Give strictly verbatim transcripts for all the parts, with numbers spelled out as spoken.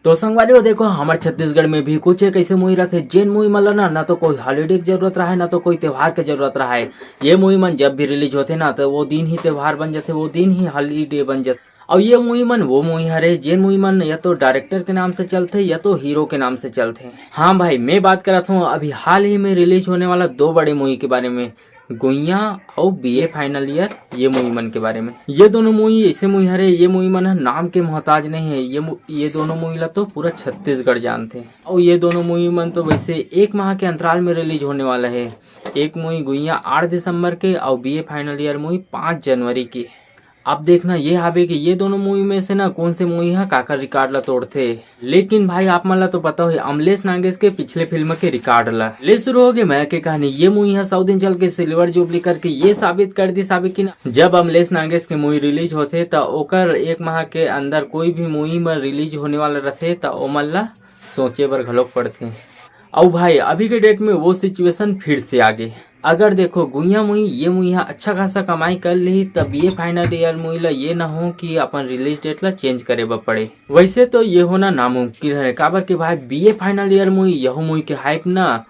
तो संगवारी हो, देखो, हमर छत्तीसगढ़ में भी कुछ एक ऐसे मूवी रथे, जेन मूवी मन ला ना, ना तो कोई हॉलीडे के जरूरत रहे, ना तो कोई त्योहार के जरूरत रहे। ये मूवी मन जब भी रिलीज होथे ना, तो वो दिन ही त्योहार बन जाथे, वो दिन ही हॉलीडे बन जाथे। और ये मूवी मन वो मूवी हरे, जेन मूवी मन या तो डायरेक्टर के नाम से चलथे या तो हीरो के नाम से चलथे। हाँ भाई, मैं बात करत हूँ अभी हाल ही में रिलीज होने वाला दो बड़े मूवी के बारे में, गुइया और बीए फाइनल ईयर, ये मूवी मन के बारे में। ये दोनों मूवी ऐसे मूवी हरे, ये मूवी मन ह नाम के मोहताज नहीं है। ये मू- ये दोनों मूवी ला तो पूरा छत्तीसगढ़ जानथे। और ये दोनों मूवी मन तो वैसे एक माह के अंतराल में रिलीज होने वाला है। एक मूवी गुइया आठ दिसंबर के और बीए फाइनल ईयर मूवी पाँच जनवरी की। अब देखना ये हावे कि ये दोनों मूवी में से ना कौन से मूवी हा काकर रिकॉर्ड ला तोड़थे। लेकिन भाई, आप मन ला तो पता होही अमलेश नागेश के पिछले फिल्म के रिकॉर्ड ला। ले शुरू हो गई मैं के कहानी। ये मूवी हा सौ दिन चल के सिल्वर जुबली करके ये साबित कर दी साबित कि ना, जब अमलेश नागेश के मूवी रिलीज होथे त ओकर एक माह के अंदर कोई भी मूवी में रिलीज होने वाला रथे त ओमन ला सोचे बर घलोक पड़थे। अउ भाई, अभी के डेट में वो सिचुएशन फिर से आ गे। अगर देखो गुइया मूवी, ये मूवी हा अच्छा खासा कमाई कर ली, तब ये फाइनल ईयर मूवी ला ये ना हो कि अपन रिलीज डेट ला चेंज करे बर पड़े। वैसे तो ये होना नामुमकिन है, काबर कि भाई बीए फाइनल ईयर मूवी, यहू मूवी के हाइप ना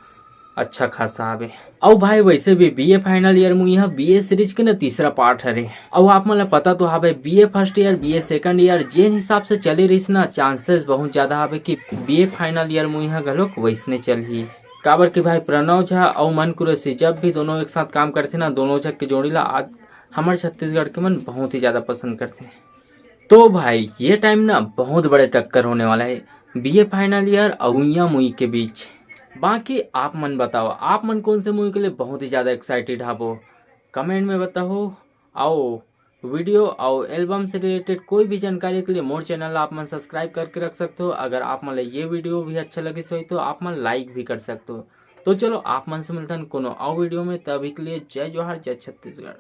अच्छा खासा हवे। अउ भाई, वैसे भी बीए फाइनल ईयर मूवी हा बीए सीरीज के ना तीसरा पार्ट हरे। अउ आप मन ला पता तो हवे, BA first year, BA second year जेन हिसाब से चले रहिस ना, चांसेस बहुत ज्यादा हवे कि बीए फाइनल ईयर मूवी हा घलोक वैसने चलही। काबर कि भाई प्रणव झा अउ मन कुरैशी जब भी दोनों एक साथ काम करथे ना, दोनों झा के जोड़ी ला आज हमर छत्तीसगढ़ के मन बहुत ही ज्यादा पसंद करथे। तो भाई, ये टाइम ना बहुत बड़े टक्कर होने वाला है बीए फाइनल ईयर अउ गुइया मूवी के बीच। बाकी आप मन बताओ, आप मन कौन से मूवी के लिए बहुत ही ज्यादा एक्साइटेड हवो, कमेंट में बताओ। अउ वीडियो अउ एल्बम से रिलेटेड कोई भी जानकारी के लिए मोर चैनल आप मन सब्सक्राइब करके रख सकते हो। अगर आप मन ला ये वीडियो भी अच्छा लगिस होही तो आप मन लाइक भी कर सकते हो। तो चलो, आप मन से मिलथन कोनो अउ वीडियो में, तभी के लिए जय जोहार, जय छत्तीसगढ़।